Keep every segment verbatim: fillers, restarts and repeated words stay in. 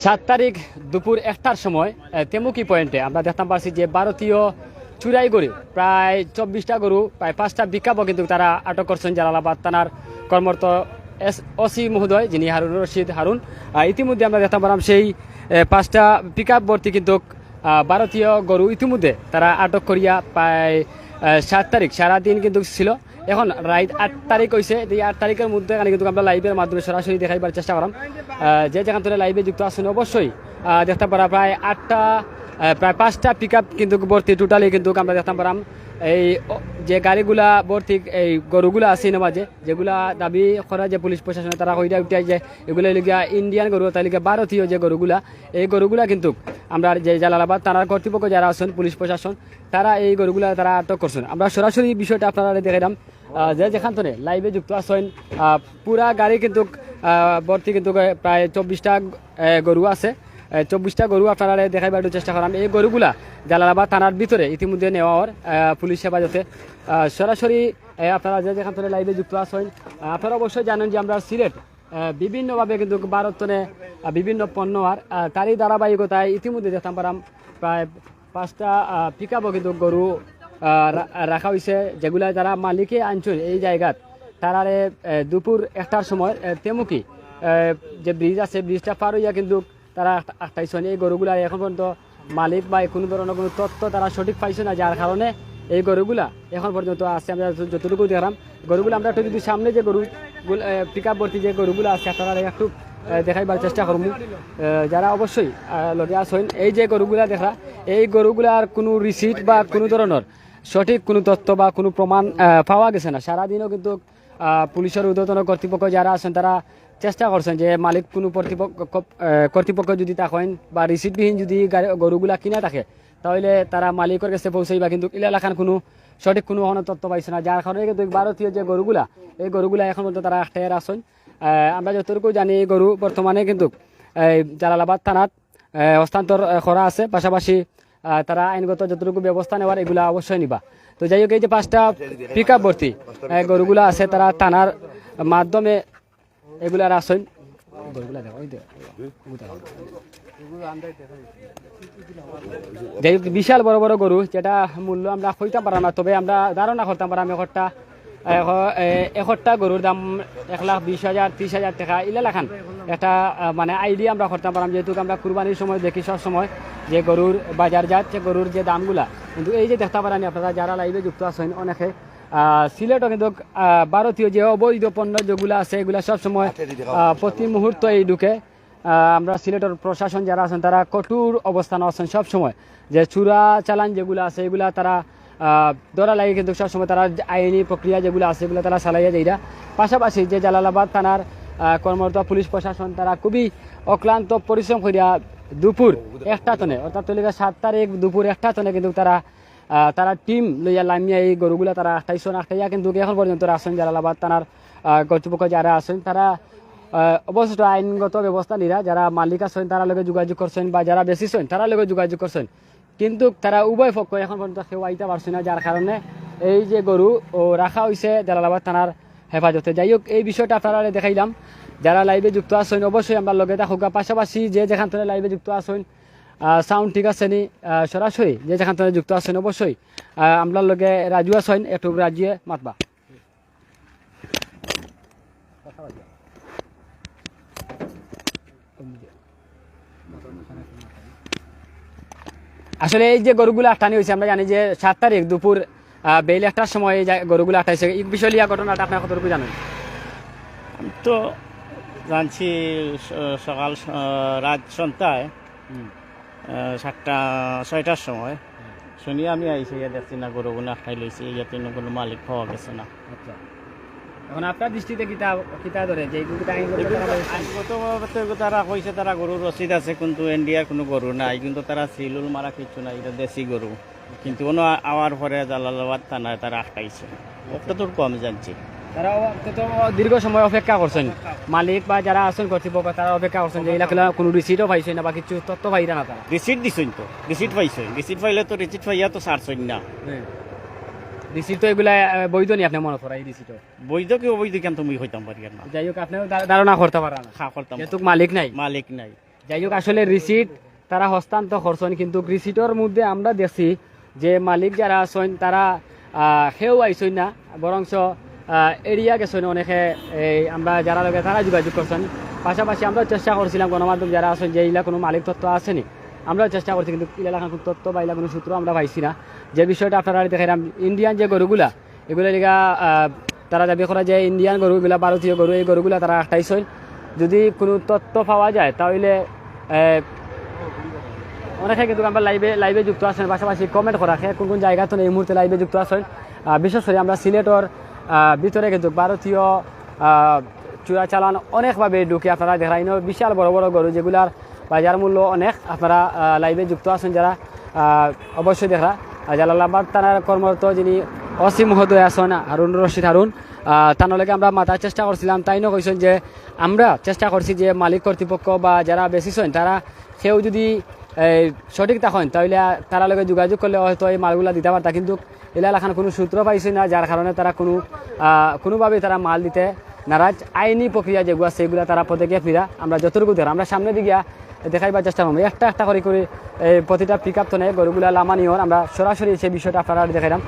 সাত তারিখ দুপুর একটার সময়, আহ, তেমুকি পয়েন্টে আমরা দেখতাম পারছি যে ভারতীয় চুরাই গরু, প্রায় চব্বিশটা গরু, প্রায় পাঁচটা পিকআপও কিন্তু তারা আটক করছইন জালালাবাদ থানার কর্মরত এস-, ওসি মহোদয়, যিনি হারুন রশিদ হারুন। আহ, ইতিমধ্যে আমরা দেখতাম পারলাম সেই, আহ, পাঁচটা পিকআপ ভর্তি কিন্তু, আহ, ভারতীয় গরু ইতিমধ্যে তারা আটক করিয়া প্রায়, আহ, সাত তারিখ সারাদিন কিন্তু ছিল। এখন রাইত আট তারিখ অইছে, এই আট তারিখের মধ্যে এখানে কিন্তু আমরা লাইভের মাধ্যমে সরাসরি দেখাইবার চেষ্টা করাম। আহ, যে যেখান থেকে লাইভে যুক্ত আছেন অবশ্যই, আহ, দেখতাম পারা প্রায় আটটা, আহ, প্রায় পাঁচটা পিকআপ কিন্তু ভর্তি, টোটালি কিন্তু আমরা দেখতাম পারাম এই ও, যে গাড়িগুলা ভর্তি এই গরুগুলা আছে এর মাঝে, যেগুলা দাবি করা যে পুলিশ প্রশাসনে তারা কইরা উঠে যে এগুলা লিগা ইন্ডিয়ান গরু, তাই লিগা ভারতীয় যে গরুগুলা, এই গরুগুলা কিন্তু আমরা যে জালালাবাদ থানার কর্তৃপক্ষ যারা আছেন, পুলিশ প্রশাসন, তারা এই গরুগুলা তারা আটক করছেন। আমরা সরাসরি বিষয়টা আপনারা দেখাইলাম। আহ, যে যেখান থেকে লাইভে যুক্ত আছেন, আহ, পুরা গাড়ি কিন্তু, আহ, ভর্তি কিন্তু প্রায় চব্বিশটা, আহ, গরু আছে। আহ, চব্বিশটা গরু আপনারা দেখাইবার একটু চেষ্টা করাম। এই গরুগুলা জালালাবাদ থানার ভিতরে ইতিমধ্যে নেওয়া হওয়ার, আহ, পুলিশ হেফাজতে। আহ, সরাসরি, আহ, আপনারা যে যেখান থেকে লাইভে যুক্ত আছেন, আহ, আপনারা অবশ্যই জানেন যে আমরা সিলেট, আহ, বিভিন্নভাবে কিন্তু ভারত তনে, আহ, বিভিন্ন পণ্য আর, আহ, তারই ধারাবাহিকতায় ইতিমধ্যে দেখতাম পারাম প্রায় পাঁচটা, আহ, পিকআপও কিন্তু গরু, আহ, রা-, রাখা হইছে, যেগুলা তারা মালিকে আনছইন এই জায়গাত। তারারে, আহ, দুপুর একটার সময়, আহ, তেমুকি, আহ, যে ব্রিজ আছে, ব্রিজটা পার হইয়া কিন্তু তারা আট-, আটকাইছইন। এই গরুগুলা এখন পর্যন্ত মালিক বা কোনো ধরনের কোনো তথ্য তারা সঠিক পাইছে না, যার কারণে এই গরুগুলা এখন পর্যন্ত আছে। আমরা যত-, যতটুকু দেখলাম, গরুগুলা আমরা একটু যদি সামনে যে গরু গুল-, এ, পিকআপ ভর্তি যে গরুগুলা আছে, আপনারা একটু, এ, দেখাইবার চেষ্টা করমু। এ, যারা অবশ্যই, আ, লগে আছেন, এই যে গরুগুলা দেখরা, এই গরুগুলার কোনো রিসিট বা কোনো ধরনের সঠিক কোনো তথ্য বা কোনো প্রমাণ, আ, পাওয়া গেছে না। সারাদিনও কিন্তু, আ, পুলিশের ঊর্ধ্বতন কর্তৃপক্ষ যারা আছেন, তারা চেষ্টা করছেন যে মালিক কোনো কর্তৃপক্ষ, এ, কর্তৃপক্ষ যদি থাকেন বা রিসিটবিহীন যদি গাড়ি, গরুগুলা কিনা থাকে, তাহলে তারা মালিকের কাছে পৌঁছাইবা, কিন্তু ইলা লাখান কোনো সঠিক কোনো কোনো তথ্য পাইছে না, যার কারণে কিন্তু এই ভারতীয় যে গরুগুলা, এই গরুগুলা এখন পর্যন্ত তারা আটকাইয়া রাখছইন। আহ, আমরা যতটুকু জানি, এই গরু বর্তমানে কিন্তু এই জালালাবাদ থানাত, আহ, হস্তান্তর, আহ, করা আছে, পাশাপাশি, আহ, তারা আইনগত যতটুকু ব্যবস্থা নেওয়ার এগুলা অবশ্যই নিবা। তো যাই হোক, এই যে পাঁচটা পিকআপ ভর্তি, আহ, গরুগুলা আছে, তারা থানার মাধ্যমে এগুলা রাখছইন। গরুগুলা দেখো, ওই দেখো। যাই হোক, বিশাল বড় বড় গরু, যেটা মূল্য আমরা কইতাম পারাম না, তবে আমরা ধারণা করতাম পারাম একটা, এখ-, এ, একটা গরুর দাম এক লাখ বিশ হাজার, ত্রিশ হাজার টাকা, ইলা লাখান একটা, আহ, মানে, আইডিয়া আমরা করতাম পারাম, যেহেতু আমরা কুরবানির সময় দেখি সব সময় যে গরুর বাজারজাত, যে গরুর যে দামগুলা। কিন্তু এই যে দেখতা পারানি আপনারা যারা লাইভে যুক্ত আছেন অনেকে, আহ, সিলেটও কিন্তু, আহ, ভারতীয় যে অবৈধ পণ্য যেগুলা আছে, এগুলা সব সময়, আহ, প্রতি মুহূর্ত এই ঢুকে। আহ, আমরা সিলেটের প্রশাসন যারা আছেন, তারা কঠোর অবস্থান আছেন সব সময়, যে চুরা চালান যেগুলা আছে, এগুলা তারা, আহ, ধরা লাগে, কিন্তু সব সময় তারা আইনি প্রক্রিয়া যেগুলা আছে, এগুলা তারা চালাইয়া যাইরা। পাশাপাশি যে জালালাবাদ থানার, আহ, কর্মরত পুলিশ প্রশাসন, তারা খুবই অক্লান্ত পরিশ্রম করিয়া দুপুর একটা তনে, অর্থাৎ তলিকা সাত তারিখ দুপুর একটা তনে কিন্তু তারা আহ, তারা টিম লইয়া লামিয়া এই গরুগুলা তারা আটকাইছইন, আটকাইয়া কিন্তু এখন পর্যন্ত আছেন জালালাবাদ থানার, আহ, কর্তৃপক্ষ যারা আছেন, তারা, আহ, অবশিষ্ট আইনগত ব্যবস্থা নিরা, যারা মালিক আছেন, তারা লগে যোগাযোগ করছেন, বা যারা বেচিছইন, তারা লগে যোগাযোগ করছেন, কিন্তু তারা উভয় পক্ষ এখন পর্যন্ত কেউ আইতা পারছে না, যার কারণে এই যে গরু ও রাখা হইছে জালালাবাদ থানার হেফাজতে। যাই হোক, এই বিষয়টা আপনারা দেখাইলাম। যারা লাইভে যুক্ত আছেন, অবশ্যই আমরা লগে থাকুক। পাশাপাশি যে যেখান থেকে লাইভে যুক্ত আছেন, আহ, সাউন্ড ঠিক আছে নি? আহ, সরাসরি যে যেখান থেকে যুক্ত আছেন অবশ্যই, আহ, আমরার লগে রাজু আছেন, একটু রাজুয়ে মাতবা। আসলে এই যে গরুগুলা আটকানি হইছে, আমরা জানি যে সাত তারিখ দুপুর, আহ, বেইল একটার সময় এই যে গরুগুলা আটকাইছে, এই বিষয় লিয়া ঘটনাটা আপনারা কতটুকু জানেন? তো জানছি স-, সকাল স-, রাত সন্ধ্যায়, আহ, সাতটা, ছয়টার সময় শুনি আমি আইসি, ইয়া দেখছি না, গরুগুলো আটকাই লইছে, ইয়াতে কোনো মালিক পাওয়া গেছে না। আচ্ছা, এখন আপনার দৃষ্টিতে কিতা, কিতা ধরে যে এগুলো কিতা আইনগত তারা বলছেন? আইনগতভাবে তো এগুলো তারা কইছে, তারা গরুর রসিদ আছে, কিন্তু ইন্ডিয়ার কোনো গরু নাই, কিন্তু তারা সিলুল মারা কিচ্ছু নাই, এটা দেশি গরু। কিন্তু কোনো আওয়ার পরে জালালাবাদ থানায় তারা আটকাইছে, অতটুকু আমি জানছি। তারা অত্যন্ত দীর্ঘ সময় অপেক্ষা করছেন, মালিক বা যারা আছেন কর্তৃপক্ষ, তারা অপেক্ষা করছেন যে এলাকা কোনো রিসিটও পাইছে না বা কিছু তথ্য পাইরা না তারা। রিসিট দিছইন তো, রিসিট পাইছইন, রিসিট পাইলে তো, রিসিট পাইয়া তো ছাড়ছইন না। রিসিট তো এগুলা, আহ, বৈধ নি আপনি মনে করা এই রিসিটও? বৈধ কি অবৈধ কেন তুমি হইতাম পারি আর না। যাই হোক, আপনিও ধা-, ধারণা করতে পারেন না। খা করতাম যেহেতু মালিক নাই। মালিক নাই। যাই হোক, আসলে রিসিট তারা হস্তান্তর করছইন, কিন্তু রিসিটর মধ্যে আমরা দেখছি যে মালিক যারা আছইন তারা, আহ, কেউ আইছইন না, বরঞ্চ, আহ, এড়িয়া গেছইন অনেকে। এই আমরা যারা লগে তারা যোগাযোগ করছইন, পাশাপাশি আমরাও চেষ্টা করছিলাম গণমাধ্যম যারা আছইন যে ইলা কোনো মালিক তথ্য আছে নি, আমরাও চেষ্টা করছি, কিন্তু ইলা লাখান কোনো তথ্য বা ইলা কোনো সূত্র আমরা পাইছি না। যে বিষয়টা আপনারারে দেখাইরাম, ইন্ডিয়ান যে গরুগুলা, এগুলা লিগা, আহ, তারা দাবি করা যে ইন্ডিয়ান গরু, এগুলা ভারতীয় গরু, এই গরুগুলা তারা আটকাইছইন। যদি কোনো তথ্য পাওয়া যায় তাহলে, আহ, অনেকে কিন্তু আমরা লাইভে, লাইভে যুক্ত আছইন, পাশাপাশি কমেন্ট করা, কে কোন কোন জায়গা থনে এই মুহূর্তে লাইভে যুক্ত আছইন। আহ, বিশেষ করে আমরা সিলেটর, আহ, ভিতরে কিন্তু ভারতীয়, আহ, চোরাচালান অনেকভাবে ঢুকে। আপনারা দেখরা ইনো বিশাল বড় বড় গরু, যেগুলার বাজার মূল্য অনেক। আপনারা, আহ, লাইভে যুক্ত আছইন যারা, আহ, অবশ্যই দেখরা। আর জালালাবাদ থানার কর্মরত যিনি ওসি মহোদয় আছইন, হারুন রশিদ হারুন, আহ, তান লগে আমরা মাতার চেষ্টা করছিলাম। তাইনও কইছইন যে আমরা চেষ্টা করছি যে মালিক কর্তৃপক্ষ বা যারা বেচিছইন তারা কেউ যদি এই সঠিক থাকইন, তাইলে তারার লগে যোগাযোগ করলে হয়তো এই মালগুলা দিতা পারতা, কিন্তু ইলা লাখান কোনো সূত্র পাইছি না, যার কারণে তারা কোনো, আহ, কোনোভাবেই তারা মাল দিতে নারাজ। আইনি প্রক্রিয়া যেগুলো আছে, এগুলা তারা পদক্ষেপ নিরা। আমরা যতটুকু ধর, আমরা সামনে দিকে দেখাইবার চেষ্টা করবো, একটা একটা করি করি এই প্রতিটা পিক আপ থনে গরুগুলা লামানি অর। আমরা সরাসরি সেই বিষয়টা আপনারারে দেখাইরাম।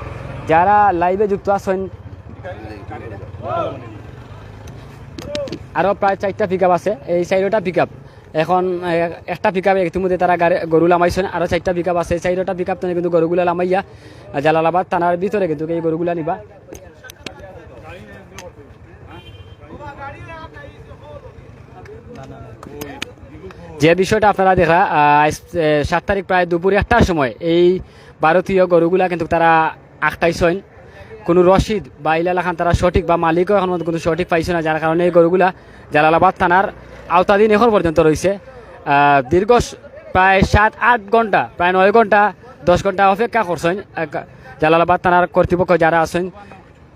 যারা লাইভে যুক্ত আছইন, আরও প্রায় চারটা পিক আপ আছে, এই চারোটা পিক আপ এখন, এ, একটা পিক আপে ইতিমধ্যে তারা গাড়ি, গরু লামাইছইন, আরও চারটা পিক আপ আছে, চারোটা পিক আপ থনে কিন্তু গরুগুলা লামাইয়া, আহ, জালালাবাদ থানার ভিতরে কিন্তু এই গরুগুলা নিবা। যে বিষয়টা আপনারা দেখরা, আহ, আইজ, এ, সাত তারিখ প্রায় দুপুর একটার সময় এই ভারতীয় গরুগুলা কিন্তু তারা আটকাইছইন। কোনো রশিদ বা ইলা লাখান তারা সঠিক বা মালিকও এখন পর্যন্ত কোনো সঠিক পাইছে না, যার কারণে এই গরুগুলা জালালাবাদ থানার আওতাধীন এখন পর্যন্ত রইছে। আহ, দীর্ঘ স-, প্রায় সাত আট ঘন্টা, প্রায় নয় ঘন্টা, দশ ঘন্টা অপেক্ষা করছইন, আহ, জালালাবাদ থানার কর্তৃপক্ষ যারা আছইন।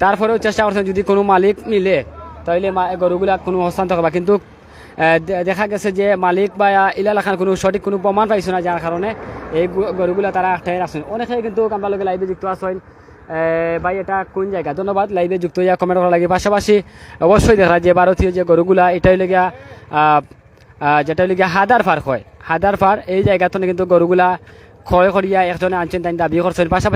তারপরেও চেষ্টা করছইন যদি কোনো মালিক মিলে, তাইলে মা-, গরুগুলা কোনো হস্তান্তর করবা, কিন্তু আহ, দে-, দেখা গেছে যে মালিক বা ইলা লাখান কোনো সঠিক কোনো প্রমাণ পাইছে না, যার কারণে এই গু-, গরুগুলা তারা আটকাই রাখছইন। অনেকে কিন্তু আমরার লগে লাইভে যুক্ত আছইন। এ, ভাই, এটা কোন জায়গা? ধন্যবাদ লাইভে যুক্ত হইয়া কমেন্ট করার লাগি। পাশাপাশি অবশ্যই দেখরা যে ভারতীয় যে গরুগুলা, এটা অইলো গিয়া, আহ, আহ, যেটা অইলো গিয়া হাদার ফার কয়, হাদার ফার এই জায়গা থনে কিন্তু গরুগুলা ক্রয় করিয়া একজনে আনছইন, তাইন দাবি করছইন। পাশাপাশি